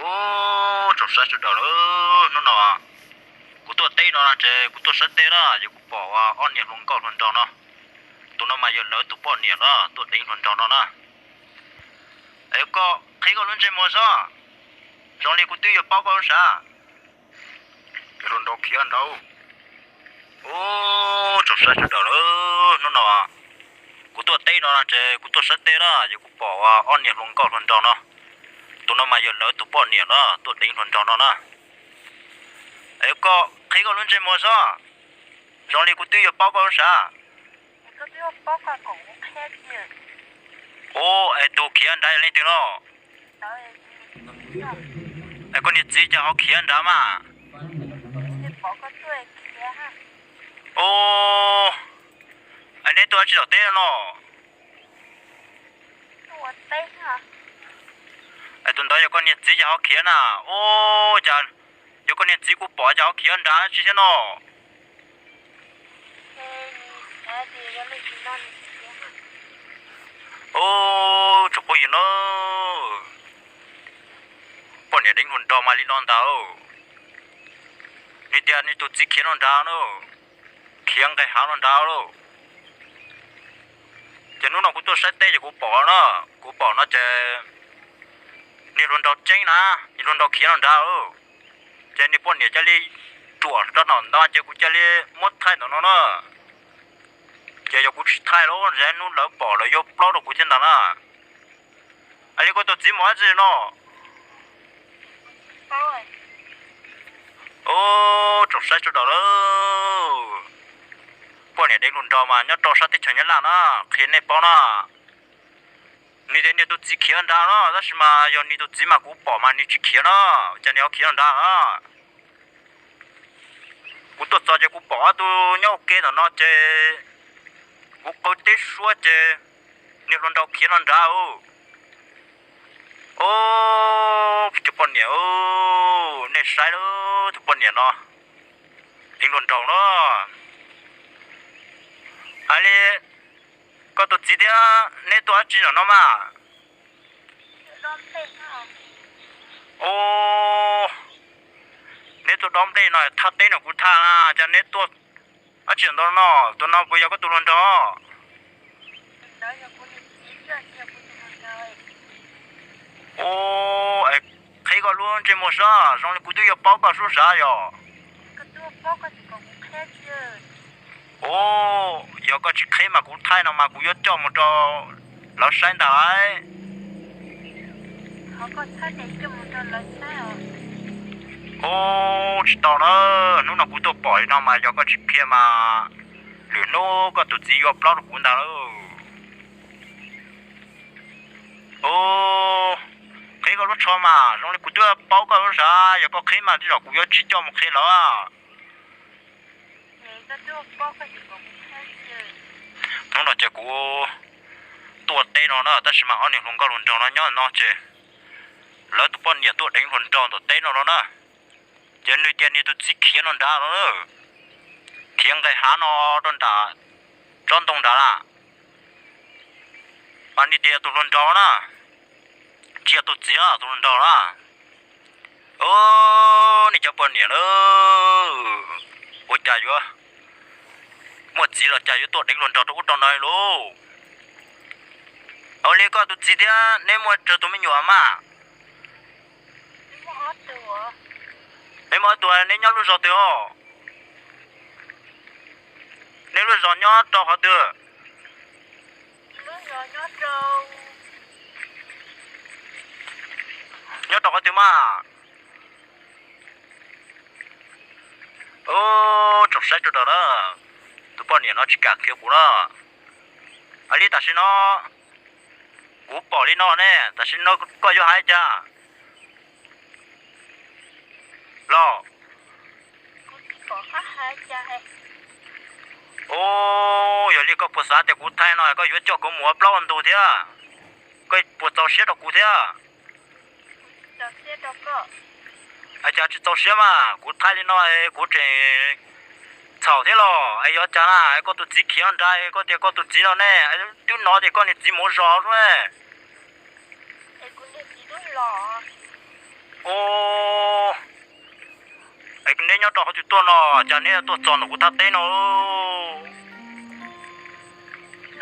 Ub, tsoom saib sawv daws lauj, hnub no kuv tuaj teb no ces kuv tuaj saib teb na, ces kuv pom ob niag hluas nkauj hluas nraug no. Tus no mas yog lawv tus poj niam no tuaj deev hluas nraug no na. Es koj qhib koj lub ntsej muag xwb, zoo li kuv twb yuav paub koj lub sav. Hluas nraug khiav nrad. Ub, tsoom saib sawv daws lauj, hnub no kuv tuaj teb no ces kuv tuaj saib teb na, ces kuv pom ob niag hluas nkauj hluas nraug no. Tus no mas yog lawv tus poj niam no tuaj deev hluas nraug no na. Es koj qhib koj lub ntsej muag xwb, zoo li kuv twb yuav paub koj lub sav. Ub, es tus khiav nrad yog leej twg no? Es koj niag txiv cas ho khiav nrad mas? Ub, es neb tuaj tsis tom teb no? Es tus ntawd yog koj niag txiv cas ho khiav na? Ub, cas yog koj niag txiv kuv pom cas ho khiav nrad tsis thiab no? Ub, tsoom phooj ywg na, poj niam deev hluas nraug mas li no ntag. Nws tias nws tus txiv khiav no nrad na, khiav nqes hav no nrad lauj. Ces hnub no kuv tuaj saib teb ces kuv pom na, kuv pom no ces niag hluas nraug tseeb na, niag hluas nraug khiav no nrad lauj. Ces niag poj niam cia li ruam rau nram no ces kuv cia li muab thaij ntawm no na. Ces yog kuv tsis thaij los ntshe hnub lawv pom lawv yuav plaub rau kuv thiab ntag na. Li koj tus txiv mus dab tsi no? Ub, tsoom saib sawv daws lauj, poj niam deev hluas nraug mas nyob rau sab teb chaws Nyab Laj na, qhia nej paub na. Nws tias nws tus txiv khiav nrad no, tab sis mas yog nws tus txiv mas kuv pom mas nws tsis khiav no, cas nws ho khiav nrad no? Kuv tuaj txog ces kuv pom ob tug nyob ua ke ntawm no ces kuv qw teb suab ces niag hluas nraug khiav no nrad. Ub, tus poj niam, nej saib lauj, tus poj niam no deev hluas nraug no. Hais li, koj tus txiv thiab neb tuaj dab tsi ntawm no mas? Ub, neb tuaj dob nplej no thaj teb no kuv thaj na, cas neb tuaj dab tsi ntawm no? Tus no puas yog koj tus hluas nraug? Ub, qhib koj lub ntsej muag saib, zoo li kuv twb yuav paub koj lub sav yog. Ub, yog koj tsis qhib mas kuv thaij no mas kuv yuav coj mus rau lawv saib ntag lauj. Ub, tsis tau na, hnub no kuv tuaj pom li no mas yog koj tsis qhia mas lwm hnub koj tus txiv yuav plaub rau kuv ntag lauj. Ub, qhib koj lub tsho mas zoo li kuv twb paub koj lub sav, yog koj qhib mas tej zaum kuv yuav tsis coj mus qhia lawv. Hnub no ces kuv tuaj teb no na, tab sis mas ob niag hluas nkauj hluas nraug no nyob no ces lawv tus poj niam tuaj deev hluas nraug tom teb no no na. Ces nws tias nws tus txiv khiav no nrad no, khiav nqes hav no rau nram tsob ntoo nrad lawm. Mas nws tias tus hluas nraug na, tsis yog tus txiv, tus hluas nraug na. Ub, nej cov poj niam na, ua cas yuav muaj txiv los cas yuav tuaj deev hluas nraug rau ub rau no lauj? Ua li koj tus txiv thiab neb muaj tsawg tus me nyuam mas? Neb muaj ob tug, neb nyob lub zos twg os? Neb lub zos nyob rau qhov twg? Nyob rau qhov twg mas? Ub, tsoom saib sawv daws na, tus poj niam no tsis kam qhia kuv na. Hais li tam sim no kuv pom li no ne, tam sim no koj yuav hais cas los? Ub, yog li koj puas xav tias kuv thaij no koj yuav coj kuv mus ua plaub ua ntug thiab? Koj puas txaus siab rau kuv thiab? Cas tsis txaus siab mas, kuv thaij li no kuv tseem txhaum thiab los es yuav cas na? Koj tus txiv khiav nrad, koj tias koj tus txiv no ne, twb hnov tias koj niag txiv mus zos xwb ne. Tuaj no, cas neb tuaj txog ntawm kuv thaj teb no?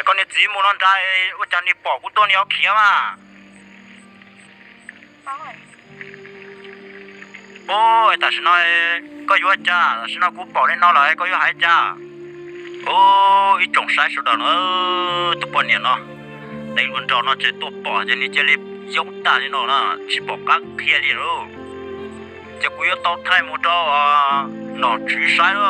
Koj niag txiv mus no nrad, ua cas nws pom kuv tuaj nws ho khiav mas? Ub, tam sim no koj yuav cas? Tam sim no kuv pom li no lawm koj yuav hais cas? Ub, ib tsoom saib sawv daws no, tus poj niam no, nws ua nraug no ces tuaj pom ces nws cia li yoob tag li no na, tsis pom qab qhia li lauj. Ces kuv yuav tau thaij mus rau nom tswv saib.